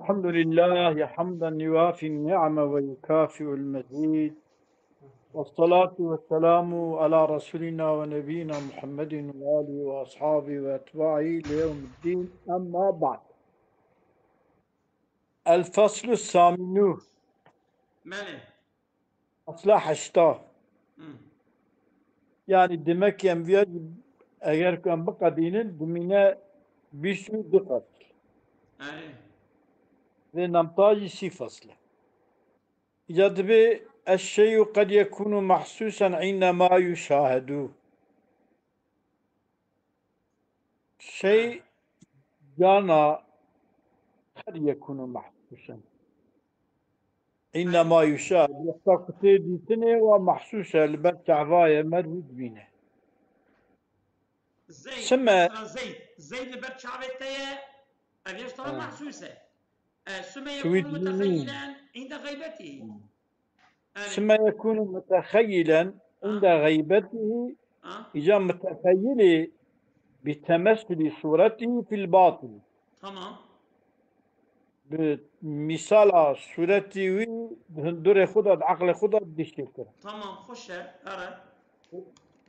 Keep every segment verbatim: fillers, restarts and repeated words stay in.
الحمد لله حمدا يوافي النعم ويكافئ المزيد. والصلاة والسلام على رسولنا ونبينا محمد وآله وأصحابه وأتباعه ليوم الدين. أما بعد. الفصل الثامن. Belê. Fasla heşta. Hı. Yani demek ki em viya, eger ku em biqedînin, dimîne bîst û du fasl. Erê. Vê nemta jî sî fasl e. Îca dibê, "الشيء قد يكون محسوسا عندما يشاهد." Şey, cana, قد يكون محسوسا عندما يشاهد. Wexta ku tê dîtinê, wa mehsûs e, li ber çava ye, me rû dibîne. Zeyd, Çime? Mesela Zeyd, Zeyd li ber çavê te ye, ev ya ji te re Ha. mehsûs e. E, Sume Wî yekûnû dibînî. Muteheyilen, inde xeybetî. Erê. Sume yekûnû muteheyilen, Ha. inde xeybetî, Ha. Îca mutexeyilî bi temessulî sûretî fil batil. Tamam. Bi mîsala sûretî wî di hundurê xwe de, di eqlê xwe de dişê kir. Tamam, xweş e, here.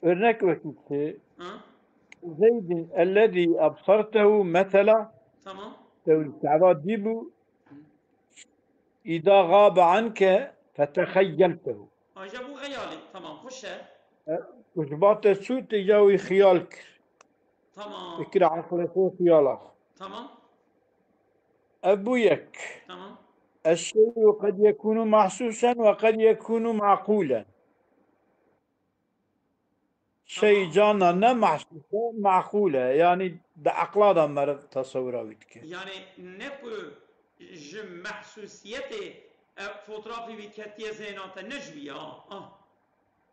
Örnek wekî çi? Ha? Zeydin ellezî ebsertehu mesela. Tamam. Te wî çava dîbû. Îda xabe anke fetexeyyeltehu. Aja bû xeyalî. Tamam, xweş e. E, ku ji ba te çû, te ya wî xiyal kir. Tamam. Fikra eqlê xwe, xiyala xwe. Tamam. Ev bû yek. Tamam. Eşşey'u qed yekûnu mahsusen ve qed yekûnu ma'qulen. Şey Tamam. cana ne mahsus e, ma'qul e. Yani di eqla de meriv tesewira wî dike. Yani ne ku ji mehsusiyetê, e, fotoğrafê wî ketiye zêna te, ne ji wî ya. Ah.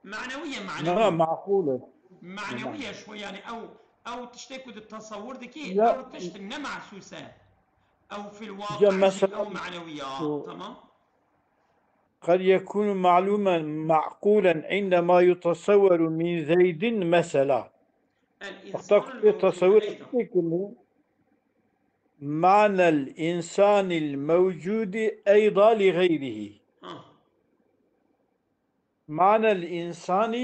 Manewî ye, manewî. Na, ma'qul e. Manewî ye, şo yani ew, ew tiştê ku tu tesewir dikî, Ya. ew tişt ne mehsus e. Ew fil Ya waqi'î mesela ew manewî ya. Şu Tamam. قد يكون معلوما معقولا عندما يتصور من زيد مثلا. Wexta ku tê tesewir dikî, معنى الإنسان الموجود أيضا لغيره. Ha. معنى الإنسان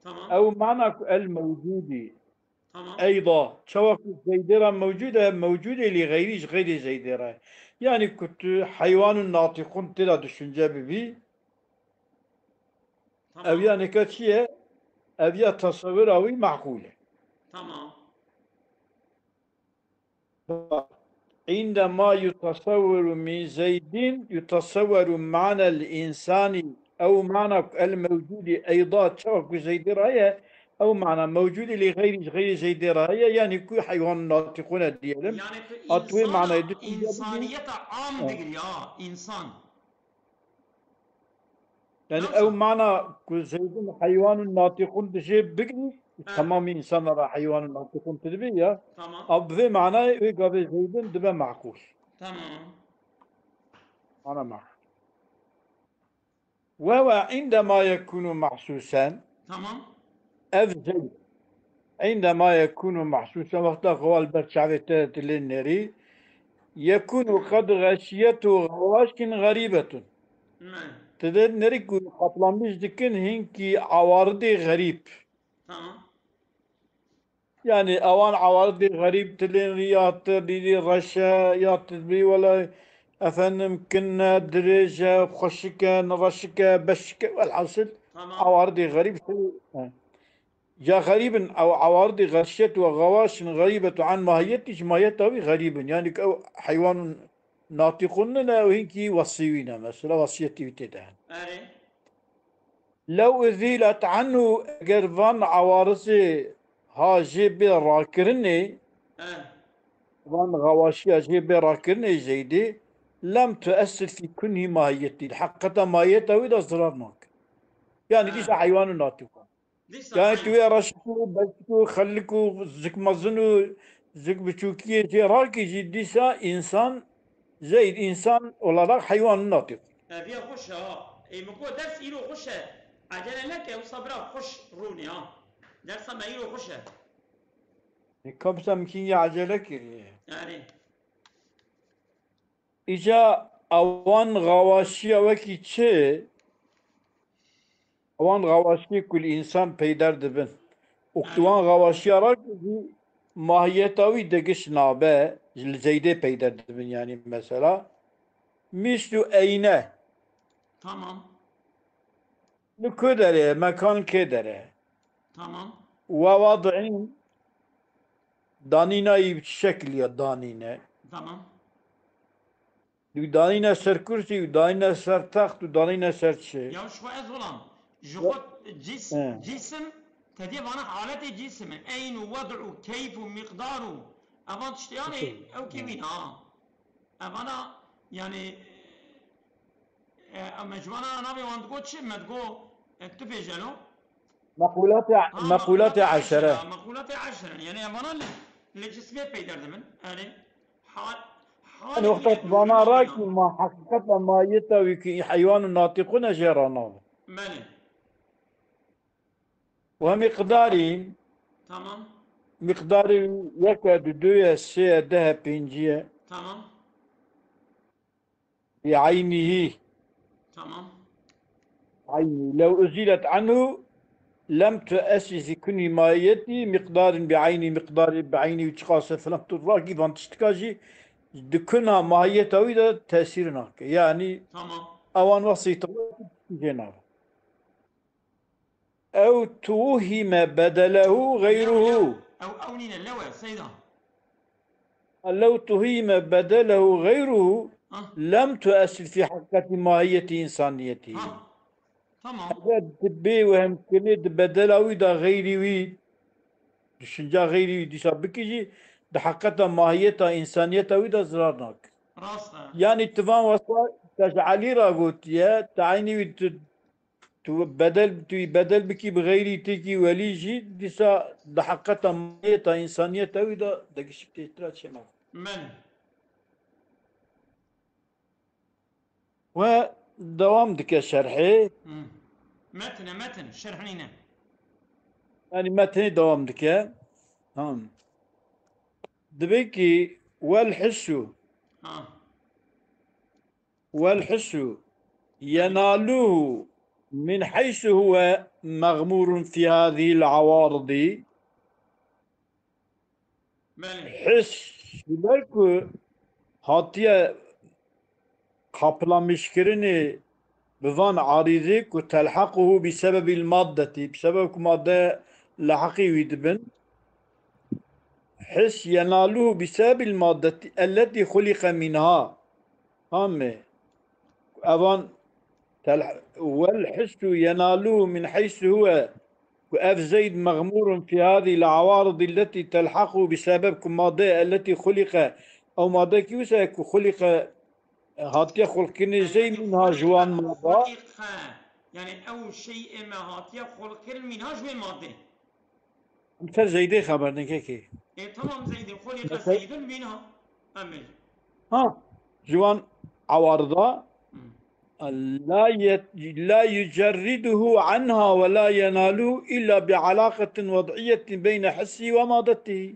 Tamam. ew mana ku el mewcûdî. Tamam. Eyda, çawa ku Zeydê re mewcûd e, mewcûdê lî xeyrî ji xeyrê Zeydê re. Yani ku tu heywanun natîqûn tê de düşünce bibî, Tamam. ev ya neke çi ye? Ev ya tesewira wî meqûl e. Tamam. عندما يتصور من زيد يتصور معنى الإنسان. Ew mana ku el mewcûdî eyda çawa ku Zeydê re ye, ew mana mewcûdî lê xeyrî ji xeyrê Zeydê re ye, yani ku heywan natiqûn e diyelim. Yani tu A tu wê insana, manayê dikî insaniyeta am Evet. digir ya, insan. Yani Nasıl? ew mana ku Zeydin heywanun natiqun dijê bigirî, Evet. temamî insana re heywanun natiqun tu dibî ya. Tamam. A bi vê manayê wê gavê Zeydin dibe meqûl. Tamam. Mana meqûl. Ve ve indema yekunu mahsusen. Tamam. Ev Zeyd. Îndema yekûnu mehsûsen, wexta xwe li ber çavê te tu lê nerî, yekûnu qed xeşiyetu xewaşin xerîbetun. Ne. Tu lê nerî ku qaplanbîş dikin hinkî awaridê xerîb. Tamam. Yani ewan awaridê xerîb tu lê nerî ya tu dîdî reş e, ya tu dibî wele efendim kin e, dirêj e, xweşik e, nireşik e, beşik e, welhasil Tamam. awaridê xerîb tu, he. Ya xerîb in, ew awaridê xeşiyet ve xewaş in, xerîbetu an mahiyetî, ji mahiyeta wî xerîb in. Yani ew heywanun natiqun ne, ew hinkî wesî wî ne, mesela wesiyetî wî tê de hene. Erê. Lew uzilet anhu, eger van awarizê ha jê bê rakirinê, Eh. van xewaşiya jê bê rakirinê Zeydê, lem tuessir fî kunhî mahiyetî. Heqîqeta mahiyeta wî de zirar nake. Yani Eh. dîsa heywanun natiqun. Dîsa Yani tu heywan. wê reşik û beşik û xelik û zik mezin û zik biçûkiyê jê rakî jî dîsa însan, Zeyd însan olarak heywan natiq. Ev ya xweş e ha. Ê min got ders îro xweş e. Ecele neke, wisa bira xweş rûnê ha. Dersa me îro xweş e. E, kamsa min kî ya ecele kiriye. Yani. Îca ewan xawaşiya wekî çi? Ewan xawaşiyê ku li însan peyder dibin. Û ku wan xawaşiya rakî jî mahiyeta wî de giş nabe, ji li zeydê peyder dibin, yanî mesela. Mîst û eyne. Tamam. Li ku derê ye, mekan kê derê ye? Tamam. Wa wad'in, danîna yî bi çi şekil ya danîne? Tamam. Û danîne ser kursî, û danîne ser text, û danîne ser çi? Ya ji xwe ez olam. Ji xwe cis-, He. Cisim, tedê vana haletê cisim e. Eyn û wed û keyf û miqdar û evan tiştiyan ê Okey. Ew kê He. Wî ne ha. Evana, yani, e, e, me ji vana navê wan digot çi? Me digot, e, tu bêje lo? Mequlatê, Ha, mequlatê mequlatê eşere. Eşere, mequlatê eşere. Yani, evana li, li cismê peyder dibin. Yani, hal, Yani, halê wexta wî, tu vana wî rakî navê ma heqîqeta mahiyeta wî ki heywan û natîqûn e jê re navê. Belê. Ve miqdarî, Tamam. Miqdarî yek e, du, du ye, sê ye, deh e, pêncî ye. Tamam. Bi eynihî. Tamam. Eynî. Lew uzilet anhu lem tuessi fi kunhi mahiyeti miqdarin bi eyni miqdari bi eyni û çiqas e filan tu rakî van tiştika jî di kuna mahiyeta wî de tesîr nake. Yanî Tamam. Ewan wexsî jê nave. Ew tuwuhime bedelehu geyruhu. Ew, ew nîne, lew e, seyda. Lew tuhime bedelehu geyruhu Ha. Lem tuessil fi heqîqetî mahiyetî însaniyetî. Ha. Tamam. Eger tu bê wehmkirinê di bedela wî de xeyrî wî, düşünce xeyrî wî dîsa bikî jî, di heqîqeta mahiyeta însaniyeta wî de zirar nake. Rast e. Yanî tu van wesa te ji Elî re gotiye, te eynî wî tu Tu bedel, tu bedel bikî bi xeyrî têkî welî jî, dîsa di heqeta mayeta însaniyeta wî de degişik têtira çênave. Belê. We dewam dike şerhê. Hı. Metin e, metin, şerh nîne. Yanî metinê dewam dike. Tamam. Dibe ki wel hissu. Ha. والحس يناله من حيث هو مغمور في هذه العوارض. Belê. His, ji ber ku hatiye qaplamişkirinê bi van arîzê ku telhequhu bi sebebil maddetî, bi sebeb ku madde leheqî wî dibin. His yenaluhu bi sebebil maddetî elletî xuliqe minha. Hamê. Evan tel-, wel hissu yenaluhu min heysu huwe. Ku ev zeyd mexmurun fi hadî l-awarid elletî telhaqu bi sebeb ku madde elletî xuliqe. Ew madde ki wisa ku xuliqe, hatiye xulqkirinê zeyd minha ji wan madda. Xuliqe. Yani ew şeyê me hatiye xulqkirin minha ji wê madde. Em ser Zeydê xeber din kekê. E, tamam Zeydê. Xuliqe Zeydun minha. Em bêjin. Ha, ji wan awarida. Hmm. La yet-, la yucerriduhu anha ve la yenaluhu illa bi alaqetin wed'iyetin beyne hissi ve madetihi.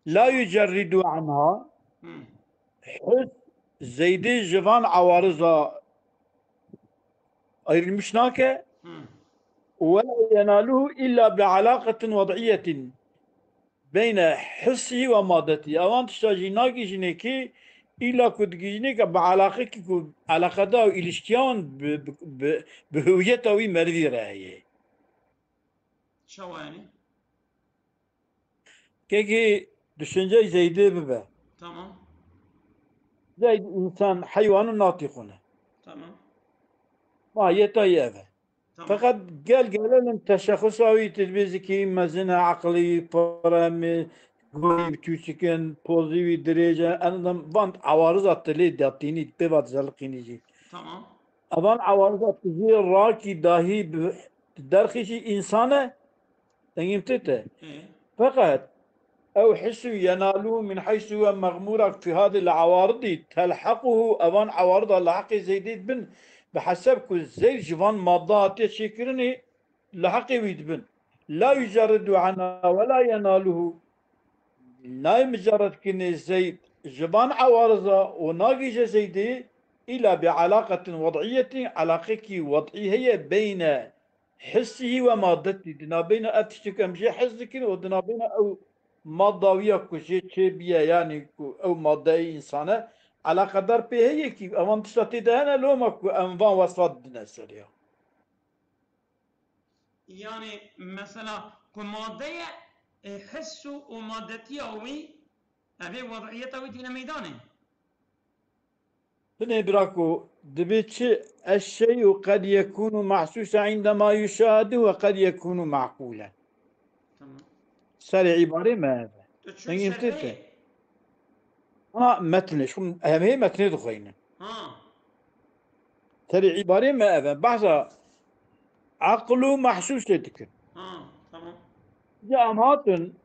La yucerridu anha. Hmm. His Zeydê ji van awariza ayrılmış nake. Hmm. Ve la yenaluhu illa bi alaqetin wed'iyetin beyne hissi ve madeti. Ewan tişta jî nagihîjinê ki îla ku digihîjinê ke bi alaqekî ku alaqeda û îlişkiya wan bi, bi, bi, bi hüwiyeta wî merivî re heye. Çawa yani? Kekê düşüncey Zeydê bibe. Tamam. Zeyd însan, heywan û natîqûn e. Tamam. Mahiyeta yê ev e. Tamam. Feqet gel gelelim teşexusa wî, tu dibê zikî mezin e, eqlî wî pir e, mi-, guhê wî tûçik in, pozî wî dirêj e. Em van awariza tu lê datînî, pê va dizeliqînî jî. Tamam. Evan awariza tu jî rakî dahî bi-, derxî jî însan e. Dengê min tê te. Hı. Feqet ew hissu yenaluhu min heysu huve mexmûrak fi hadil awaridî telhequhu, evan awarida li heqê Zeydê dibin, bi heseb ku Zeyd ji van madde hatiye çêkirinê, li heqê wî dibin. La yucerridu anha ve la yenaluhu. Nayê micerredkirinê Zeyd ji van ewariza û nagihîje Zeydê îla bi elaqetin wed'iyetin, elaqekî wed'î heye beyne hissihî ve maddetî. Di navbeyna ev tiştê ku em jê hez dikin û di navbeyna ew madda wî ya ku jê çêbiye, yanî ku ew maddeyê însan e, eleqedar pê heye kî evan tişta tê de hene, loma ku em van wesfa didine ser ya. Yani mesela ku madde ye, e, his û, û maddetiya wî, evê wed'iyeta wî tîne meydanê. Binê bira ku dibê çi, eşşey'u qed yekûnu mahsûse indema yuşahadu ve qed yekûnu ma'qûlen. Tamam. Serê îbarê me ev e. Tu çû Dengê şerhê? tê te. Ha, metnê, şu em hê metnê dixweynin. Ha, Serê îbarê me ev e. Behsa aql û mahsûsê dikin. Ha, tamam. Ya em hatin,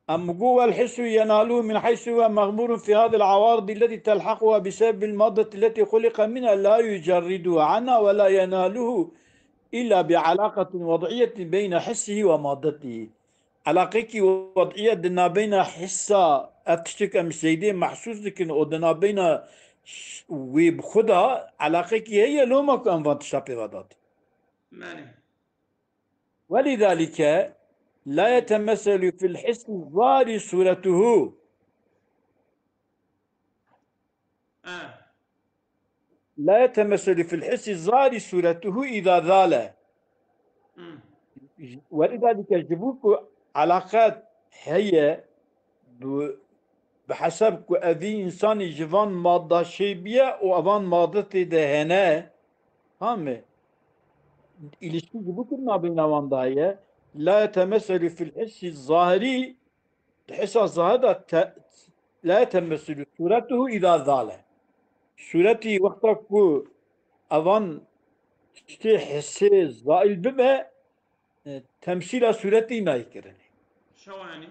em got, والحس ينال من حيث هو مغمور في هذه العوارض التي تلحقها بسبب المادة التي خلق منها لا يجرده عنها ولا يناله إلا بعلاقة وضعية بين حسه ومادته. Elaqekî wed'iye di navbeyna hissa, ev tiştek em Zeydê mehsûs dikin û di navbeyna ş-, wê bi xwe de elaqekî heye, loma ku em van tişta pê ve dadin. Belê. ولذلك لا يتمثل في الحس الظاهر صورته. E. لا يتمثل في الحس الظاهر صورته إذا زال. Hmm. ولذلك ji bo ku elaqet heye bi, bi hesab ku evî însanî ji van madda çêbiye û evan madde tê de hene, ha me, îlişkî ji bo ku navbeyna wan de heye, لا يتمثل في الحس الظاهر, di hisa zahir de te-, لا يتمثل صورته إذا زال. Sûretî wexta ku evan tiştê hisê zaîl bibe, e, temsîla sûretî nayê kirinê. Şewa yani.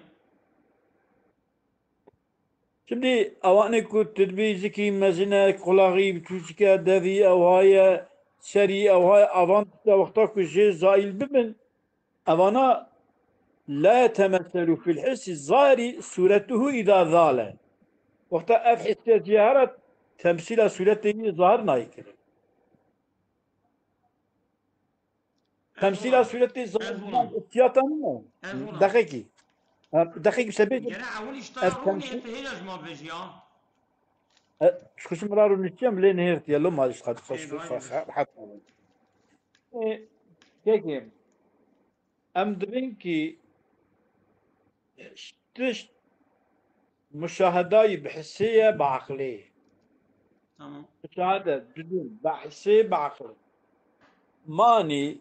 Şimdi ewanê ku tu dibî zikî mezin e, qulaxî biçûçik e, devî ewha ye, serî ewha ye, evan tişta wexta ku jê zaîl bibin, evana لا يتمثل في الحس الظاهر صورته إذا زال. Wexta ev hissiyetiye here temsîla sûretê wî zahir nayê kirin. Temsîla sûretê zahir tiyata min e. Deqekî. Ha, deqekî sebê. Gere ewil işte Ev rûnê temsîl- te hêja ji ma vêjiya. E, ji xwe ji min re rûniştiye, em lê nihêrtiye, loma ji xwe Ê, vay be. Heta. E, peki. Em dibin ki tişt muşahedayî bi hisê ye, bi aqlê. Tamam. Muşahede bidûn behsê, bi aqlê. Manî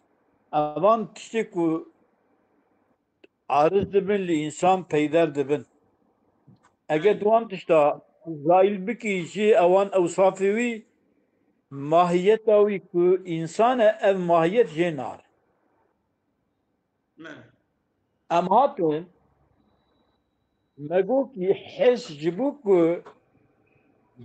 evan tiştê ku ariz dibin, li însan peyder dibin. Eger tu wan tişta zaîl bikî jî ewan ewsafê wî, mahiyeta wî ku însan e, ev mahiyet jê nare. Me. Em hatin, me got ki his ji bo ku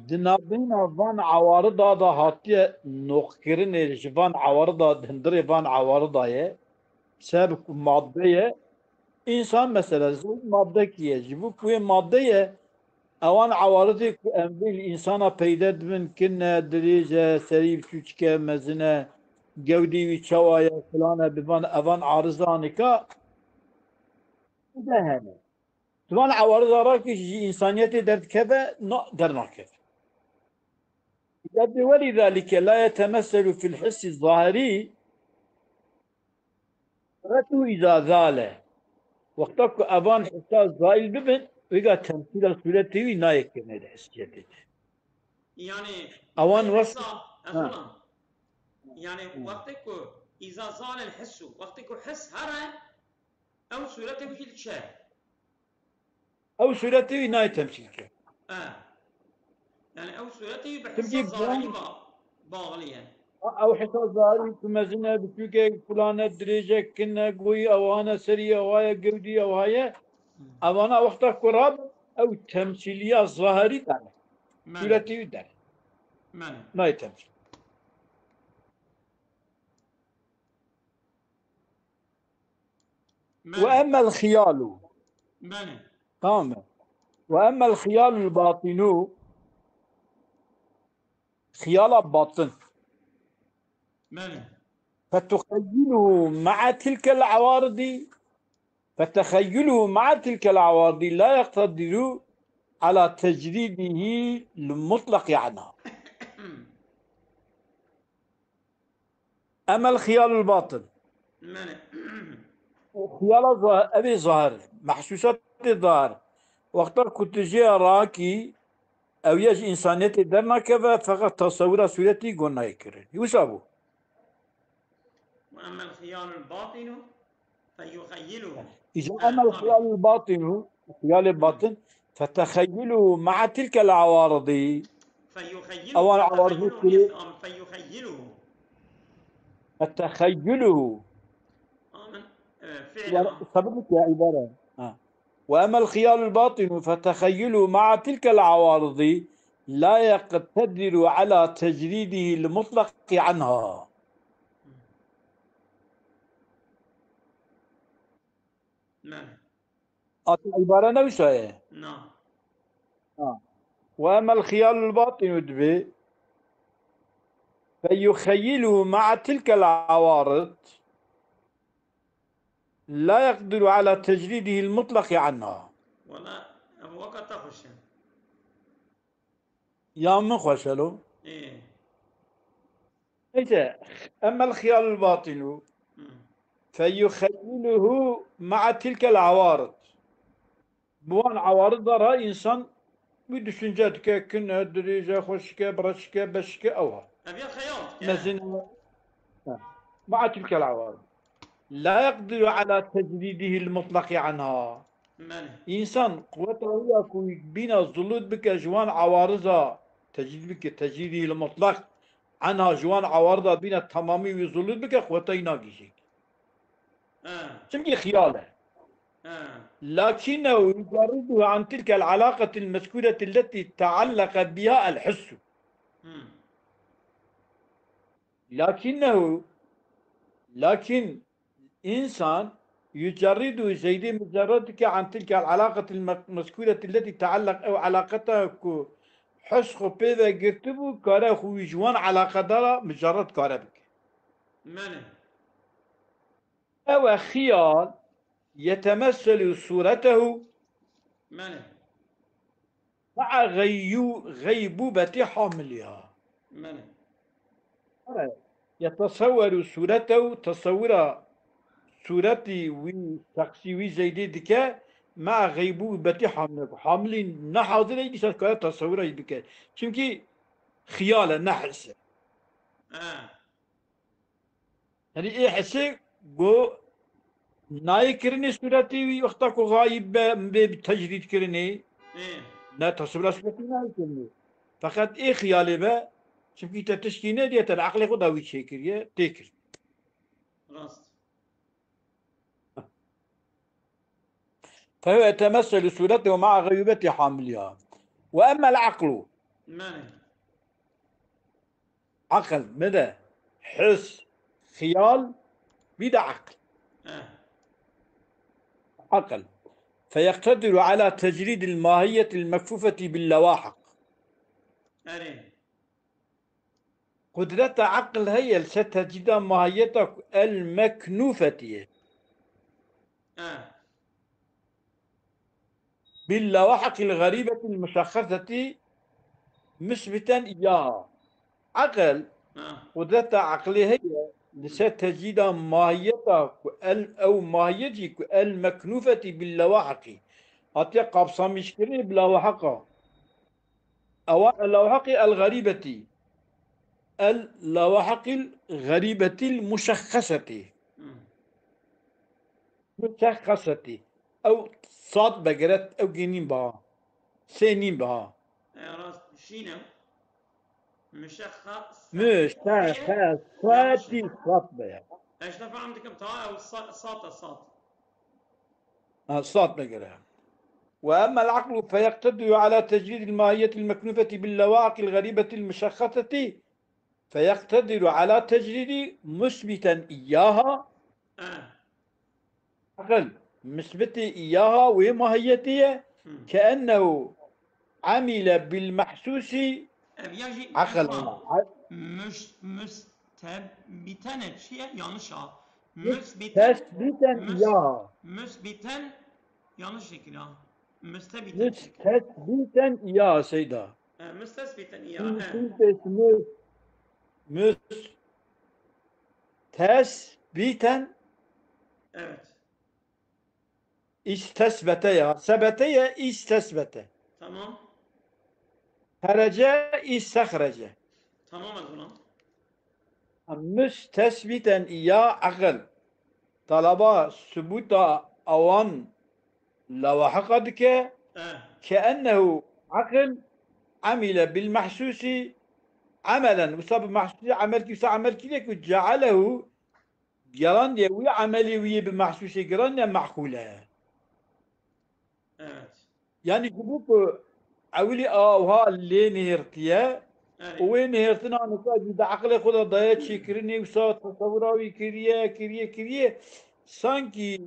di navbeyna van ewarida de hatiye noqkirinê, ji van ewarida, di hundirê van ewarida ye, sebeb ku madde ye, însan mesela zey maddekî ye, ji bo ku wê madde ye, ewan ewaridê ku em vê li însana peyde dibin, kin e, dirêj e, serî biçûçik e, mezin e, gewdî wî çawa ye, filan e, bi van, evan ariza nika de hene. Di van ewarida re kî ji însaniyetê derdikeve, na, dernakeve. ولذلك لا يتمثل في الحس الظاهري صورته إذا زال. Wexta ku evan hisa zaîl bibin, wêga temsîla sûretê wî nayê kirinê di hissiyetê de. Yani Ewan wê wes- hisa, Ha. Ezolan. Yani wextê ku îza zalel hissu, wextê ku his here, ew sûretê wî li çe? Ew sûretê wî nayê temsîl kir. E. Yani ew sûretê wî bi Çimkî hisa zahirî bu- ba-, bağlı ye. Ew hisa zahirî ku mezin e, biçûk e, filan e, dirêj e, kin e, goyî ewan e, serî ewa ye, gewdî ewa ye. Evana wexta ku rab ew temsîliya zahirî dane. Me. Sûretî wî dane. Me. Nayê temsîl. Me. Ve emmel xiyalu. Belê. Tamam mı? وأما الخيال الباطن، خيالا باطن، Belê. فتخيله مع تلك العوارض، فتخيله مع تلك العوارض لا يقتدر على تجريده المطلق عنها. أما الخيال الباطن، Belê. xiyala zah-, ev ê zahir, mehsûsatê zahir. Wexta ku tu jê ya rakî, ew ya ji însaniyetê dernakeve, feqet tesewira sûretî got nayê kirin. Wisa bû. وأما الخيال الباطن فيخيله. Îca Ha, emel tabii. xiyalul batinu, xiyalê batin, fetexeyyuluhu ma'a tilkel awaridi. فيخيله Ewan awarizî تخيله kiri, فيخيله. fetexeyyuluhu. Amin. E, fi'l. Sabit ya ibare. Ha. Ve emel xiyalul batinu fetexeyyuluhu ma'a tilkel awaridi la yeqtediru ala tecridihil mutlaqi anha. Belê. Ata ibare ne wisa ye? Na. Ha. Ve emel xiyalul batinu dibe feyuxeyyiluhu ma'a tilkel awarid la yeqdiru ala tecridihil mutlaqi anha. Wala, ev weka te xweş e. Ya min xweş e lo. Ê. Neyse, emel xiyalul batinu Hı. feyuxeyyiluhu ma'a tilkel awarid. Bi wan awarida re însan wî düşünce dike, kin e, dirêj e, xweşik e, bireşik e, beşik e, ew ha. Ev ya xeyal dike. Mezin e. Ha. Ma'a tilkel awarid. La yeqdiru ala tecridihil mutlaqi anha. Belê. Însan quweta wî ya ku bîna zulût bike ji wan awariza tecrîd bike, tecrîdî li mutlaq, anha ji wan awarida bîna tamamî wî zulût bike, quweta wî nagihîje. Ha. Çimkî xiyal e. Ha. Lakinnehu yucerriduhu an tilkel alaqetil mezkûreti lletî tealleke biha el hissu. Hı. Lakinnehu, lakin însan yucerridu zeydê mucerred dike an tilkel alaqetil me-, mezkûreti lletî teallek, ew alaqeta ku his xwe pê ve girtibû, kare xwe wî ji wan alaqedara mucerred kare bike. Belê. Ew e xiyal yetemesselu sûretehu Belê. ma'a geyyu-, geybûbetî hamiliha. Belê. Yetesewweru sûretehu, tesewwira sûretî wî, şexsî wî zeydê dike, ma'a geybûbetî hamile. Hamilî ne hazir e, dîsa dikare tesewwira wî bike. Çimkî xiyal e, ne his e. Ha. Yanî ê hisê ku nayê kirinê sûretî wî wexta ku xayib be, bê tecrîd kirinê, Ê. ne teswira sûretî nayê kirinê. Feqet ê xiyalê be, çimkî te tişkî nediye, te li eqlê xwe de wî çêkiriye, tê kir. Rast. Fehuve yetemesselu sûretehu ma'a geybûbetî hamiliha. Ve emmel aqlu. Belê. Aqil, min de his, xiyal, bî de aqil. Eh. Aqil. Feyeqtediru ala tecrîdil mahiyetil mekfufeti bil lewahik. Erê. Qudreta aqil heye li ser tecrîda mahiyeta ku el meknûfetî ye. Eh. Bil lewahikil garibetil muşexxesetî musbiten iyaha. Aqil, Ha. qudreta aqilê heye li ser tecrîda mahiyeta ku el, ew mahiyet jî ku el meknûfetî bil lewahikî. Hatiye qapsamîşkirinê bi lewahiqa. Ewa lewahikî el garîbetî. El lewahikîl garîbetil muşexxesetî. Hmm. Muşexxesetî. Ew sat begeret, ew gê nîn biha. Sê nîn biha. E, rast şîn e. Muşexxes. Muşexxesetî sat be ya. Ez ne fehm dikim ta ew sa-, sat e, sat. Ha, sat begere. Ve emmel aqlu feyeqtediru ala tecrîdil mahiyetil meknûfeti bil lewahikil garîbetil muşexxesetî. Feyeqtediru ala tecrîdî musbiten iyyaha. Eh. Aqil, musbitê iyyaha wê mahiyetê ye, Keennehu amile bil mahsusi Ev ya jî aql. Müs, müstebiten e çi ye? Yanlış ha. Müsbiten. Tesbiten Müs- ya. Müsbiten yanlış şekil ha. Müstebiten. Müstesbiten ya Seyda. E, müstesbiten ya. Şimdi E. şimdi müs müstesbiten Evet. istesbete ya. Sebete ya istesbete. Tamam. Herece istehrece. Tamam Erzurum. Müstesbiten ya aql. Talaba subuta awan lawahiqa dike. E. Keennehu aql amile bil mahsusi amelen. Wisa bi mahsusî amel kî, wisa amel kî ku cealehu gerandiye wî amelî wî bi mahsusê gerandiye maqûl e. Evet. Yanî ji bo ku ewilî awha lê nihêrtiye Evet. û wê nihêrtina nika jî di eqlê xwe de daye çêkirinê, wisa tesewira wî kiriye, kiriye, kiriye. Sankî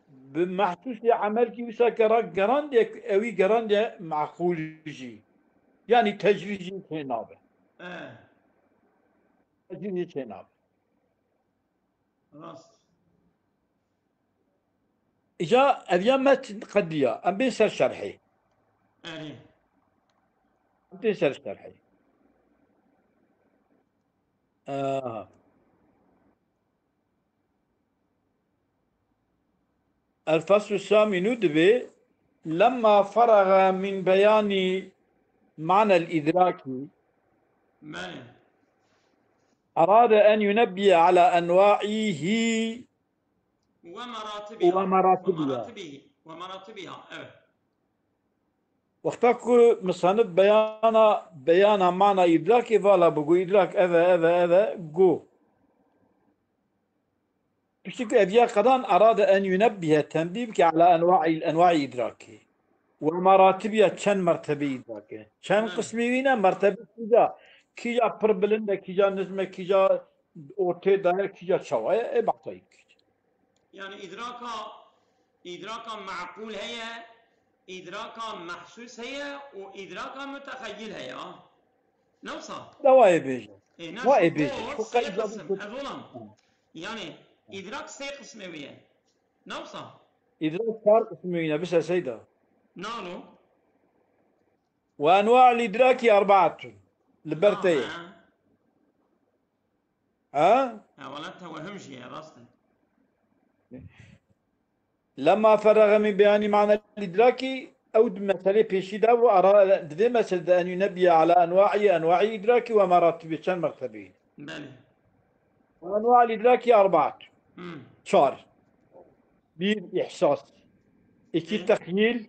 bi mehsûsê emelkî wisa gera-, gerandiye, ewî gerandiye meqûl jî. Yanî tecrîd jî tê nabe. E. Tecrîd jî tê nabe. Rast. Îca ev ya metn qediya. Em bên ser şerhê. Erê. Em bên ser şerhê. Aha. El faslu saminu dibê lemma feraga min beyanî manel îdrakî Belê. erade en yunebbiye ala enwa'ihi Ve meratibiha. Ve meratibiha. Ve meratibihi. Ve meratibiha. Evet. Wexta ku misanif beyana, beyana mana îdrakê vala bigo, îdrak ev e, ev e, ev e, go. Piştî ku ev ya qedan erade en yunebbihe tembîh bike ala enwa'i, enwa'i îdrakê. Ve meratibiha çend mertebê îdrakê. Çend Hı. qismê wî ne mertebe kîja, kîja pir bilind e, kîja nizm e, kîja ortê daye, kîja çawa ye, e, behsa wî bike. Yani idraka, idraka ma'kul heye, idraka mahsus heye û idraka mütehayyil heye. Ne wisa? Da wa ê bêje. E, ne Wa ê şu bêje. bu Şu sê qeyda qism, bu- ez olam. Yani idrak sê qismê wî ye. Ne wisa? Îdrak çar qismê wî ne, bise Seyda. Nalo. Ve enwa'ul îdrakî erbaatun. Li ber te ye. Ha, Ha? ha, wala tewehim jî ye, rast e. Lemma ferraga min beyanî manel îdrakî, ew di meselê pêşî de bû, ara, di vê meselê de en yunebbiye ala enwa'i, enwa'i îdrakî ve meratibî, çend mertebî. Belê. Ve enwa'ul îdrakî erbaat. Hmm. Çar. Bir, ihsas. İki, Hı. tehyil.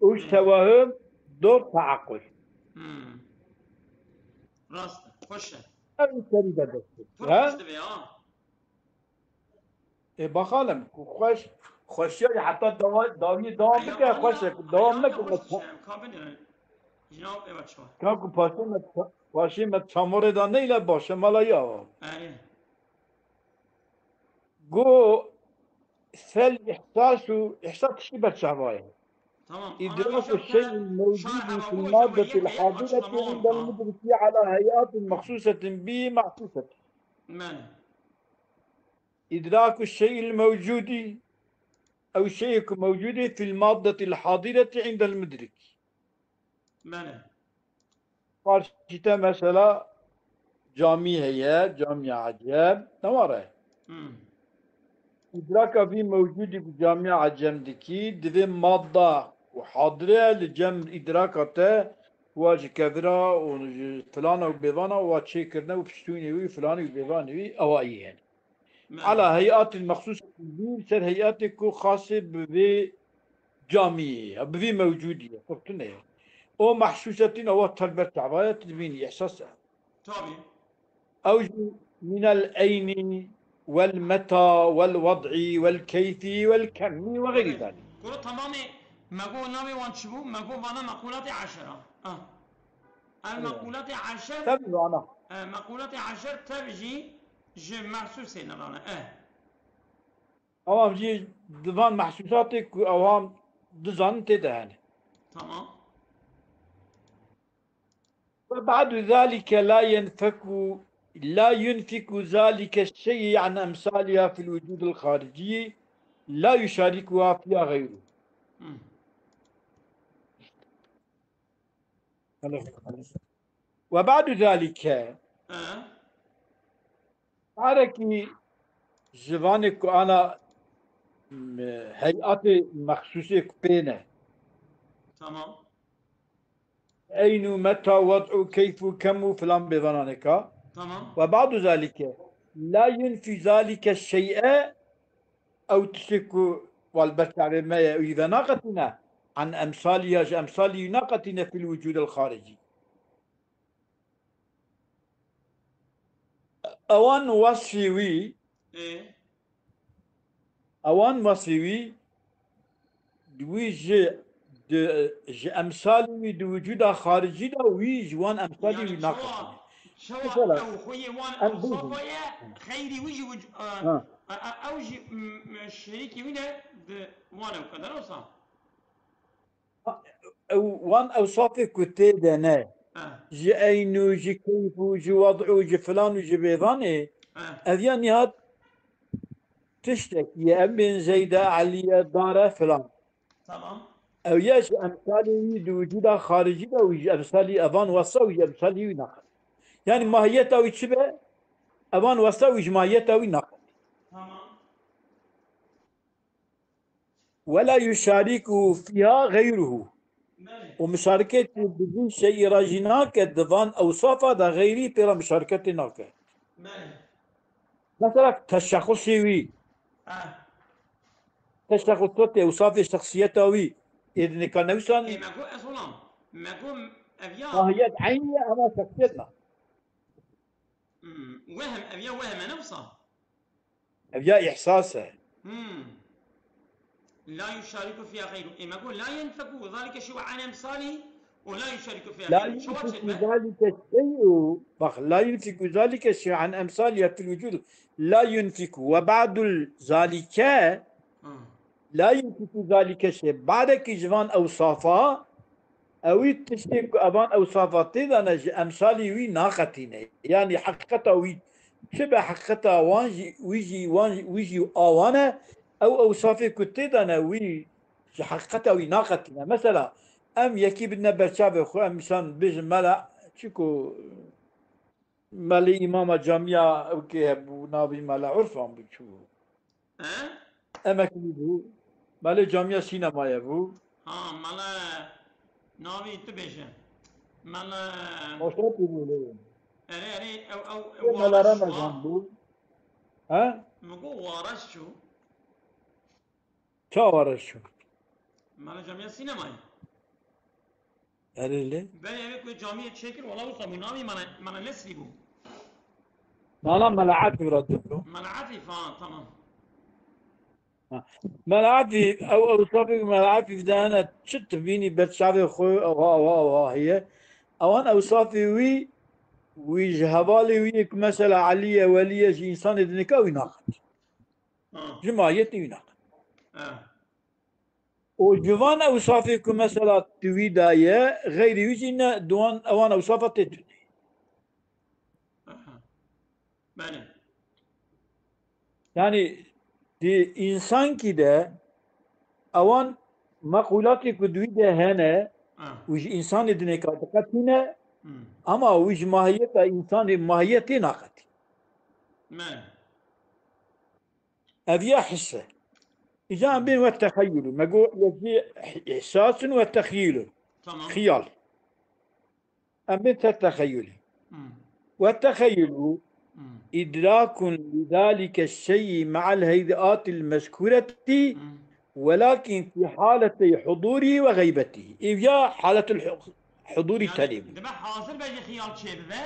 Üç, Hı. tevahüm. Dört, taakkul. Hmm. Rast e. Xweş e. Her içeri de döktü. Pir Ha? Xweş dibe ya. E, bakalım. Xweş, xweşiya heta dawa-, dawi devam bike, xweş e. Devam Hayata neke. xweş e. Kabin e. Jina eva çawa. Kanku paşê me, paşê me çamurê da neyle başe mala ya. Erê. Go fel ihsasu, ihsas tiştî ber çava ye. Tamam. إدراك الشيء الموجود في المادة الحاضرة عند المدرك على هيئات مخصوصة به محسوسة. Belê. إدراك الشيء الموجود أو الشيء الموجود في المادة الحاضرة عند المدرك. Belê. Karşıda mesela cami heye, camiye ecem, ne var e? Hmm. Îdraka vî mewcûdî ku camiya ecem dikî, divê madda û hadire li cem îdraka te wa ji kevira û ji filana û bêvana wa çêkirine û piştûnê wî filanî û bêvanê wî ewa î hene. Belê. Ala heyatin mexsûs bî ser heyatê ku xasê bi vê camiyê ya, bi vî mewcûdî ye, xurtine ye. O mehsûsetîn ewa telber çava ye, tu dibînî, ihsas e. Tabii. Ew jî minel eyni wel meta wel wed'î wel keyfî wel kemmî ve xeyrî zalîk. Kuro tamamê me go navê wan çi bû? Me go vana mequlatê eşer a. Ah. El Evet. mequlatê eşer, Tabii vana. e, mequlatê eşer tev jî ji mehsûsê ne rane. Eh. Ewan jî di van mehsûsatê ku ewan dizanin tê de hene. Tamam. وبعد ذلك لا ينفك، لا ينفك ذلك الشيء عن أمثالها في الوجود الخارجي، لا يشاركها فيها غيره. Hmm. وبعد ذلك، Ee, carekî ji vanê ku ana, m-, heyatê mexsûsê ku pê ne. Tamam. Eyn û meta, wed û keyf û kem û filan bêvananeka. Tamam. وبعد ذلك لا ينفي ذلك الشيء، ew tiştê ku wal ber çavê me ye, wî venaqetîne, عن أمثالها، ji emsalî wî naqetîne في الوجود الخارجي. Ewan wesfî wî, Ee, ewan wesfî wî, wî ji, di, ji emsalî wî di wicûda xaricî de wî ji wan emsalî yani wî çawa, naqetîne. çawa Mesela, ew xweyê wan em ew bêjin. safa ye, xeyrî wî jî wicû-, e, Ha. e, e, ew jî, m, m, şerîkî wî ne di wan ew qeder olsa. Ew, wan ewsafê ku tê de ne, Eh, ji eyn û ji keyf û ji wed û ji filan û ji bêvan ê, eh, ev ya nîhat tiştek ye, em bên Zeyde, Elî ye, dar e, filan. tamam. Ew ya ji emsalê wî di wicûda xaricî de wî ji emsalî evan wesa wî ji emsalî wî naqet. Yani mahiyeta wî çi be? Evan wesa wî ji mahiyeta wî naqet. Tamam. ولا يشاركه فيها غيره. Belê. Û muşareketî bi vî şeyî re jî nake, di van ewsafa de xeyrî pê re muşareketê nake. Belê. Mesela teşexusê wî, Eh. teşexusatê ewsafê şexsiyeta wî ê di nika newsan Ê, me got ez olam. Me got ev ya. Mahiyet eynî ye ama şexsiyet ne. Hmm, wehm, ev ya wehm e ne wisa? Ev ya îhsas e. Hmm. La yuşariku fiha xeyru. Ê, me got la yenfeku zalike şiwa an emsali û la yuşariku fiha La xeyru. Çawa yunfiku çêdibe? zalike şey'u. Bak, la yunfiku zalike şey'u an emsaliha fil vücud. La yunfiku ve ba'dul zalike. Hmm. La yunfiku zalike şey. Badekî ji van ewsafa, ewî tiştê ku evan ewsafa tê de ne ji emsalî wî naqetîne. Yanî heqîqeta wî çi be, heqîqeta wan jî, wî jî, wan jî, wî jî a wan e. Ew ewsafê ku tê de ne wî ji heqîqeta wî naqetîne. Mesela, em yekî bidine ber çavê xwe, em însan bêjin mela, çiku melê îmama camiya ew kê hebû, navî mela Urfan bû çû. He? Emeklî bû. Melê camiya sînemayê bû. Ha, mele navî tu bêje. Mele Başatî bû lê. Erê, erê, ew, ew, Ew ew mela Waraş Remezan wa. Bû. He? Min got Waraş çû. Ça Waraş çû? Mele camiya sînemayê. Erê lê. Berê ev ku camiyê çêkir, wala wisa bû, navî mele, mele Nesrî bû. Nana mela Efî re dibû. Mele Efîf, ha, tamam. Mela Efî, ew, ew ewsafê ku mela Efî dene çi tu bînî ber çavê xwe, ewa, ewa, ewa heye. Ewan ewsafê wî, wî ji hevalê wî yek mesela Elî ye, Welî ye, ji însanê dinêka wî naqet. Ha. Ji mahiyetê wî naqet. Ha. Û ji van ewsafê ku mesela tu wî daye, xeyrî wî jî ne, di wan, ewan ewsafa tê tune. Aha. Belê. Yani di însankî de ewan meqûlatê ku di wî de hene Ha. û ji însanê dinêka diqetîne, Hmm. ama wî ji mahiyeta însanê mahiyetê naqetî. Belê. Ev ya his e. Îca em bên we texeyûlû. Me got yekî îhsas in we texyîl in. Tamam. Xiyal. Em bên te texeyûlê. Hmm. We texeyûlû Hmm. idrakun li zalike şeyî me'al hey'atil mezkûretî Hmm. welakin fî haletey hudûrî ve xeybetî. Îv ya haletul hu-, hudûrî Yani, tenê bû. dibe hazir be ji xiyal çê bibe,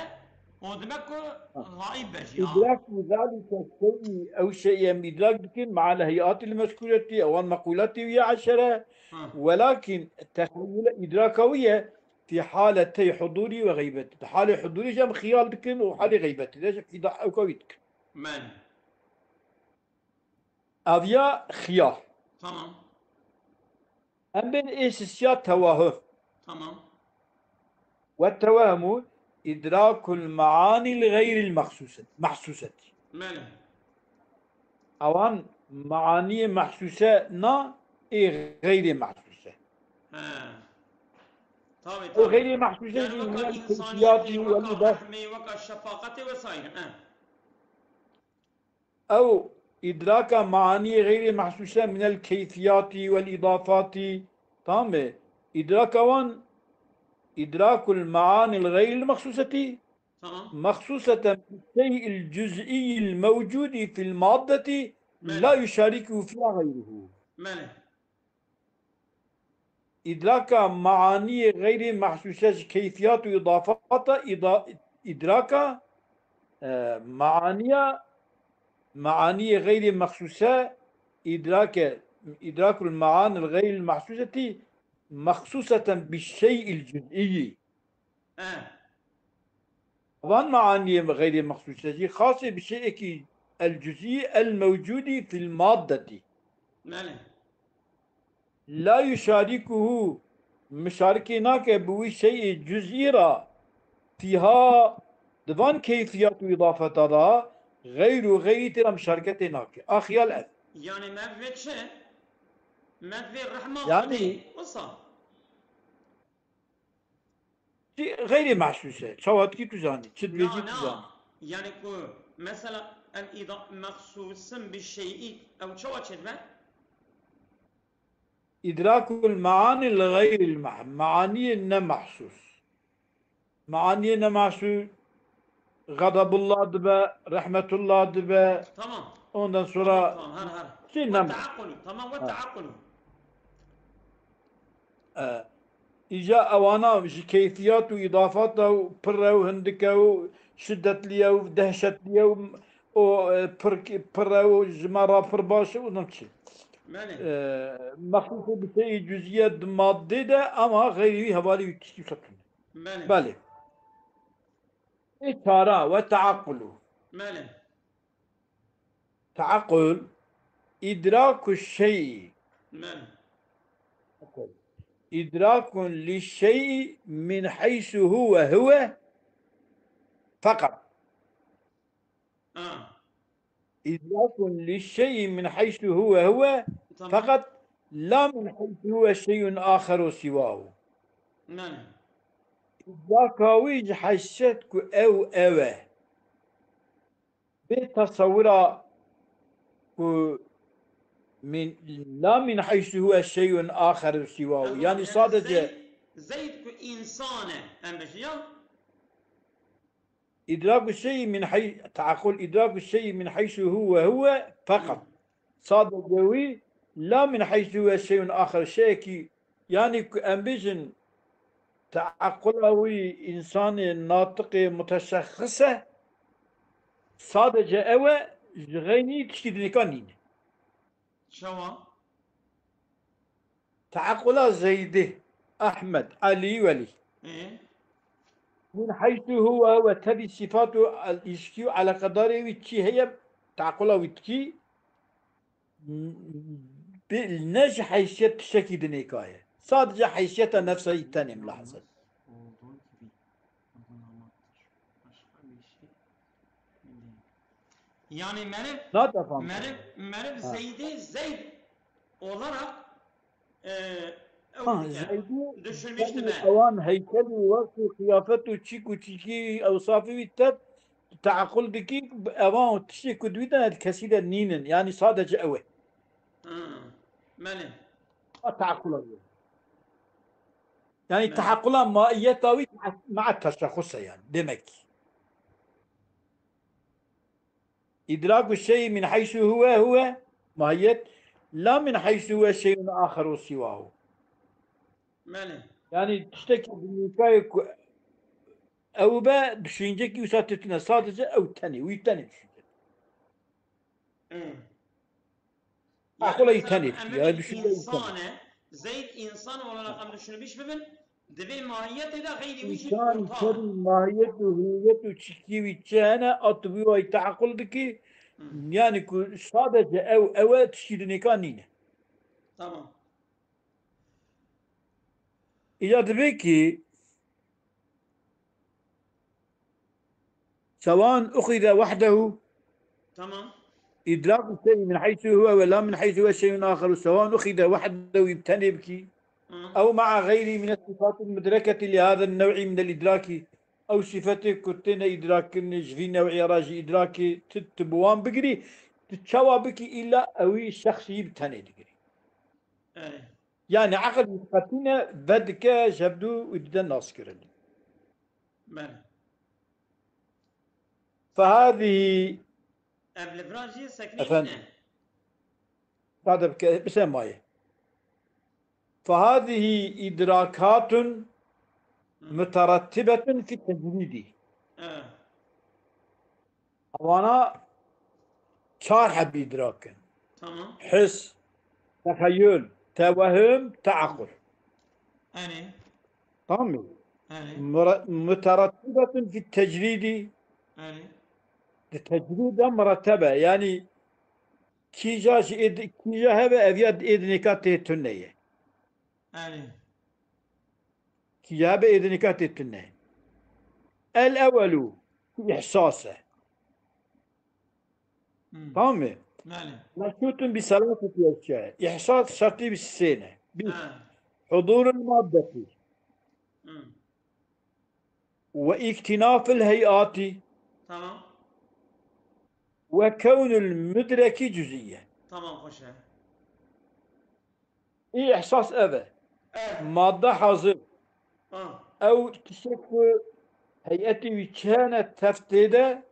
û dibe ku Ha. xayib be jî, ha. İdraku zalike şeyî, ew şeyî em îdrak dikin, me'al hey'atil mezkûretî, ewan meqûlatê wî ye eşere, Ha. welakin texeyûle îdraka wî ye, fî haletey hudûrî ve xeybetî. Di halê hudûrî jî em xiyal dikin û halê xeybetî de jî îda-, ewka wî dikin. Belê. Ev ya xiyal. Tamam. Em bên ê sisiya tewahum. Tamam. Ve tewehmu idrakul maanil ghayril mahsuset, mahsusetî. Belê. Ewan maaniyê mahsuse na ê xeyrê mahsuse. He. Tabii, tabii. O xeyrê mahsuse jî minel keyfiyatî wel îdaf-, weka şefaqetê vesaire. He. Ew îdraka maaniyê xeyrê mahsuse minel keyfiyatî wel îdafatî. Tamam mı? Îdraka wan, idrakul maanil xeyril mahsusetî. Tamam. Mahsuseten bi şey'il cüz'iyil mevcudi fil maddeti la yuşarikuhu fiha xeyruhu. Belê. Îdraka maaniyê xeyrê mahsuse ji keyfiyat û îdafata îda-, îdraka, e, maaniya, maaniyê xeyrê mahsuse îdrake, îdrakul maanil xeyril mahsuseti mahsuseten bi şey'il cüz'iyî. He. Van maaniyê xeyrê mexsûse jî xasê bi şeyekî el cüzî el mewcûdî fil maddetî. Belê. La yuşarikuhu, mişarikê nake bi wî şeyê cüzî ra fîha, di van keyfiyat û îdafeta da xeyr û xeyrî tê ra mişariketê nake. A xiyal ev. Yani mev vê çi? Mev vê rehma Yani Xwedê wisa. Çi xeyrê mehsûs e. Çawa dikî tu zanî? Çi dibêjî tu zanî? Yani ku mesela em îda-, mexsûsin bi şeyî, ew çawa çêdibe? Îdrakul meanî li xeyril meh-, meaniyê ne mehsûs. Meaniyê ne mehsûs, xedebullah dibe, rehmetullah dibe. Tamam. Ondan sonra Tamam, tamam, her, her. Şey Ve ne? Teakkulu. Tamam, ve Ha. Teakkulu. E, îca ewana ji keyfiyat û îdafata û pir e û hindik e û şidetli ye û dehşetli ye û o, e, pir, pir e û ji me re pir baş e û nam çi. Belê. E, mexsûsê bi şeyî cüzî ye di maddê de, ama xeyrî wî hevalî wî tiştî wisa tune. Belê. Belê. Ê çara ve teakkulu. Belê. Teakkul, îdraku şeyî. Belê. Îdrakun li şeyî min heysu huve huve feqat. Ha. Îdrakun li şeyî min heysu huve huve Tamam. feqat la min heysu huve şeyun axeru siwahu. Belê. Îdraka wî ji heysiyet ku ew ew e. Bê tesewira ku min, la min heysu huve şeyun axeru siwahu. Tamam, Yani yani sadece Zeyd, Zeyd ku însan e, em bêjin ya? Îdraku şeyî min hey-, teakkul îdraku şeyî min heysu huve huve feqat. Hı. Sadece wî, la min heysu huve şeyun axer, şeyekî, yani ku em bêjin, teakkula wî însanê natiqê muteşexxis e, sadece ew e, ji xeynî tiştî dinêka nîne. Çawa? Teakkula Zeydê, Ehmed, Elî, Welî. Ê? Min heysu huve ve tevî sifat û el-, îlişkî û eleqedarê wî çi heye, teakkula wî dikî, bi-, ne ji heysiyet tiştekî dinêka ye. Sadece heysiyeta nefseyî tenê milaheze. Olduğu gibi uygulamaktır. Başka bir şey değil. Yani meriv, Nate fam. meriv, meriv Ha. Zeydê Zeyd olarak, e, ew Ha, dike, Zeydî düşünmüş tenê dibe. ewan heykel û wes û qiyafet û çîk û çîkî ewsafî wî tev teakkul dikî, ewan tiştê ku di wî de ne di kesî de nînin. Yani sadece ew e. Ha, belê. A teakkula wî. Yani Belê. teakkula maiyeta wî ma-, ma teşexxus e yani. Demek. Îdraku şeyî min heysu huve huve, mahiyet, la min heysu huve şeyun axeru siwahu. Belê. Yani tiştekî dinêkayê ku ew be, düşüncekî wisa tê tune, sadece ew tenê, wî tenê düşünce. Hı. Aqila wî tenê, em ya bêjin düşünce wî tenê. Însan e, Zeyd însan olarak em düşünmüş bibin, divê mahiyetê de xeyrî wî jî Însan orta. Tabii mahiyet û hüviyet û çikî wî çi hene, a tu wî wayî teakkul dikî, Hı. yani ku sadece ew, ew e, tiştî dinêka nîne. Tamam. Îca dibê ki سواء أخذ وحده، Tamam. إدراك الشيء من حيث هو ولا من حيث هو شيء آخر، سواء أخذ وحده، bi tenê bikî, Hı. أو مع غيره من الصفات المدركة لهذا النوع من الإدراك، ew sifetê ku têne îdrak kirinê ji vî new'ê re jî îdrakê tu, tu bi wan bigirî, tu çawa bikî îlla ewî şexsî bi tenê digirî. Erê. Yani eqil qetîne vedike ji hevdû û dide nas kirin. Belê. فهذه Ev li vira jî sekinî Efendim. çi ne? Sade bike, bise maye. فهذه إدراكات مترتبة في التجريد. Evet. Evana çar heb îdrak in. Tamam. His, texeyül, tewehüm, teakul. Erê. Tamam mı? Erê. Mura- مترتبة في التجريد. Erê. Di tecrîd de murettebe. Yani kîja ji êd-, kîja hebe ev ya êdinêka tê tune ye. Erê. Kîja hebe êdinêka tê tune. El ewelu ihsas e. Hmm. Tamam mı? Belê. Meşrutun bi selaseti eşya. İhsas şartı bi sene. Bir, Ha. hudurul maddeti Hmm. ve iktinafil heyati Tamam. ve kewnul müdreki cüziye. Tamam, hoş e. İ ihsas eve. Eh. Madde hazır. Ha. Ew tiştek ku heyeti wî çene teftê de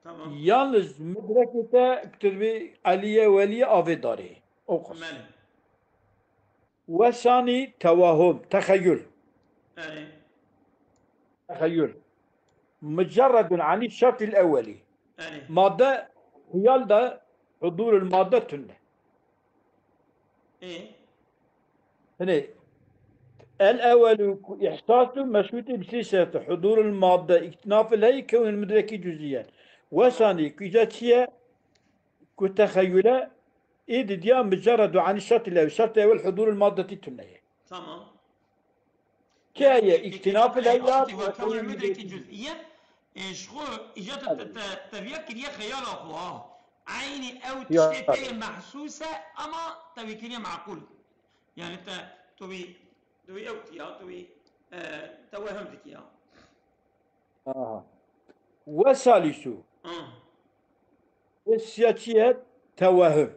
Tamam. yalnız müdrekê te ktirbi Aliye Veliye avê darê. O qas. Belê. Ve sani tewahum, texeyül. Erê. Texeyül. Mucerredun ani şartil eweli. Erê. Madde hiyal da hudurul madde tunne. Ê. Hani el ewelu ku ihsasu meşruti bi sî şertî. Hudurul madde, iktinafil hey, kewnil müdreki cüziyen. Ve sani ku îca çiye ku texeyüle ê didiya mucerredu ani şertil ew. Şertil ewel hudurul maddeti tunne ye. Tamam. Keye iktinafil hey ya Wekewil müdreki cüz'iye, e, ji xwe îca te, te, te, teviya kiriye xeyala xwe, ha. Eynî ew Ya. tiştê tê mehsûs e, ama te wî kiriye meqûl. Yani te, tu wî, tu wî ew tiya, tu wî, e, te wehim dikiya. Aha. Ve salisu. Ah, Ê siya çiye? Tewehüm.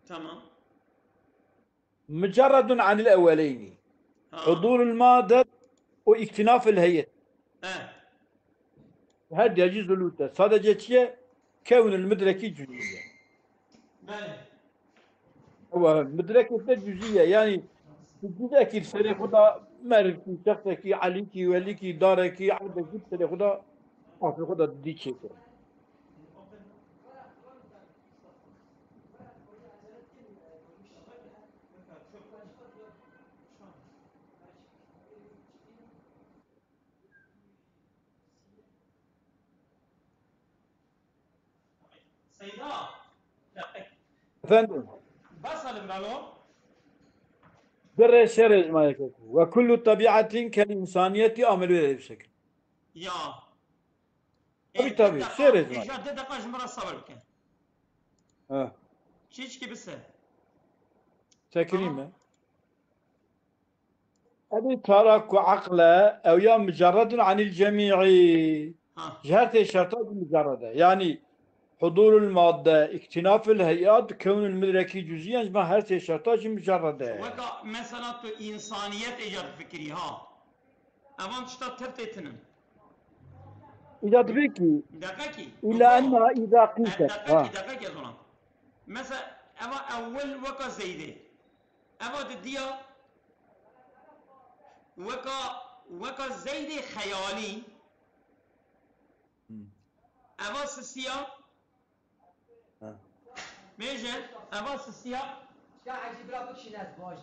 Tamam. Mucerredun anil eweleyni. Ha. Hudurul madet û iktinafil heyet. Eh. Her diya jî zulût e. Sadece çiye? Kewnil müdreki cüziye. Belê. Ewa, müdrekê te cüziye. Yani, tu cüzekî serê xwe da merivkî, şexsekî, elîkî, welîkî, darekî, erdekî serê xwe da, asê xwe da dî çêkir. Seyda. Efendim? Bas alim ralo. Birê şerê ji me yekek. Ve kullu tebiatin kel insaniyeti amel wê hevşek. Ya. Tabii, tabii, şerê ji me. Hêja de deqa ji min re sabir bike. Ha. Çiçkî bise. Çekirî Tamam. me. Ev ê tara ku eql e, ew ya mucerredun anil cemî'î. Ha. Ji her tê şerta jî mucerred e. Yani hudurul madde, iktinafil heyat, kewnul müdreki cüziyen ji me her tê şerta jî mucerred e. Weka mesela tu insaniyet êca difikirî ha. Evan tişta tir tê tinin. Îca dibê ki, Deqekî. ila enna îza qîse. Ha. Deqekî, deqekî ez ona. Mesela eva ewil weka Zeydê. Eva didiya weka, weka Zeydê xeyalî. Hmm. Eva sisiya. Ha. Bêje, eva sisiya. Ya Hacı bırak bu kişi nasıl bu Hacı.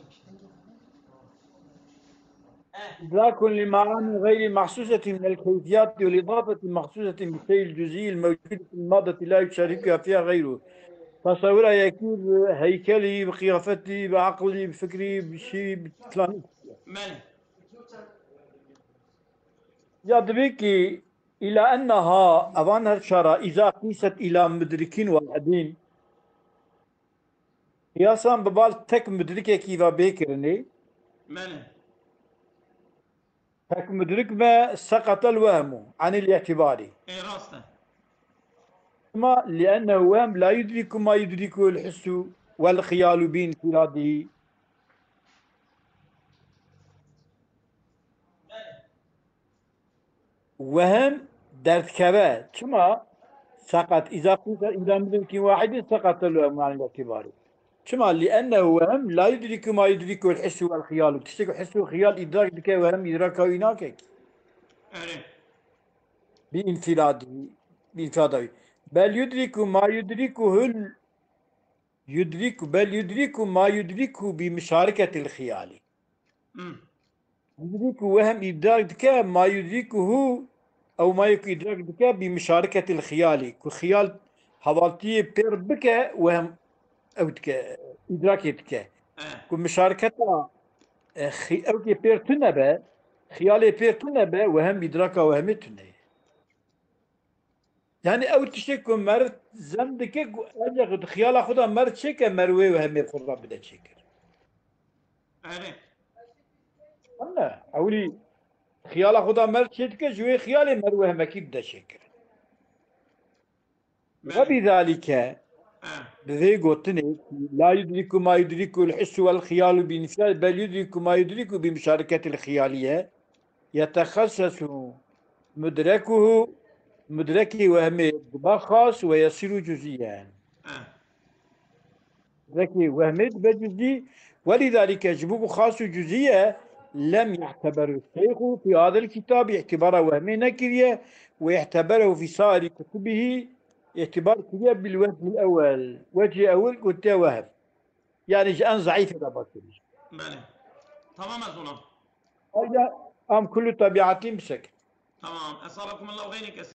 إدراك لمعاني غير محسوسة من الكيفيات والإضافة مخصوصة بالشيء الجزئي الموجود في المادة لا يشاركها فيها غيره. Tasewira yekî bi heykelî, bi qiyafetî, bi eqlî, bi fikrî, bi şî, bi filanî. Belê. Ya dibê ki, ila enneha, evan her çara, iza qîset ila mudrikîn wahidîn. Qiyasan bi bal tek mudrikekî ve bê kirinê. Belê. Tek mudrik ve seqatel wehmu anil îtîbarî. Ê, rast e. Ama li'ennehu wehm la yudriku ma yudriku el hissu vel xiyalu bi infiradî. Wehm derdikeve. Çima? Seqat, iza qîse ila mudrikîn wahidîn seqatel wehmu anil îtîbarî. Çima? Li'ennehu wehm la yudriku ma yudriku el hissu vel xiyalu. Tiştek hissu xiyal îdrak dike, wehm îdraka wî nake ki. Erê. Bi infiradî, bi infirada wî. Bel yudriku ma yudrikuhul yudriku, bel yudriku ma yudriku bi muşareketil xiyalî. Hmm. Yudriku wehm îdrak dike, ma yudrikuhu, ew ma yek îdrak dike, bi muşareketil xiyalî. Ku xiyal hevaltiyê pêr bike, wehm ew dike, îdrakê dike. Eh. Ku muşareketa, e, xi-, ew kê pêr tune be, xiyalê pêr tune be, wehm îdraka wehmê tune ye. Yani ew tiştê ku mer zem dike, ku encek xiyala xwe de mer çêke, mer wê wehmê xwe re bide çêkir. Erê. Anne, ewlî xiyala xwe de mer çê dike, ji wê xiyalê mer wehmekî dide çêkir. Belê. Ve bî zalîke, Eh. bi vê gotinê, la yudriku ma yudriku el hissu vel xiyalu bi infirad, bel yudriku ma yudriku bi muşareketil xiyaliye, yetexessesu mudrekuhu, mudrekî wehmê dibe xas ve yesiru cuziyen. Eh. Mudrekî wehmê dibe cuzî, welîzalîke ji bo ku xas û cuzî ye, lem ye'teberu şeyxu fî hadel kitab, îtibara wehmê nekiriye, ve ye'teberehu fî sairî kutubihî, îtibar kiriye bil wecihil ewel. Wecihê ewil gotiye wehm. Yani ji en zeîfê de bakiriş. Belê. Tamam ez ona. Hayda, am kullu tebiatîn bisek. Tamam. Esabakumullahu xeyrin kesiren.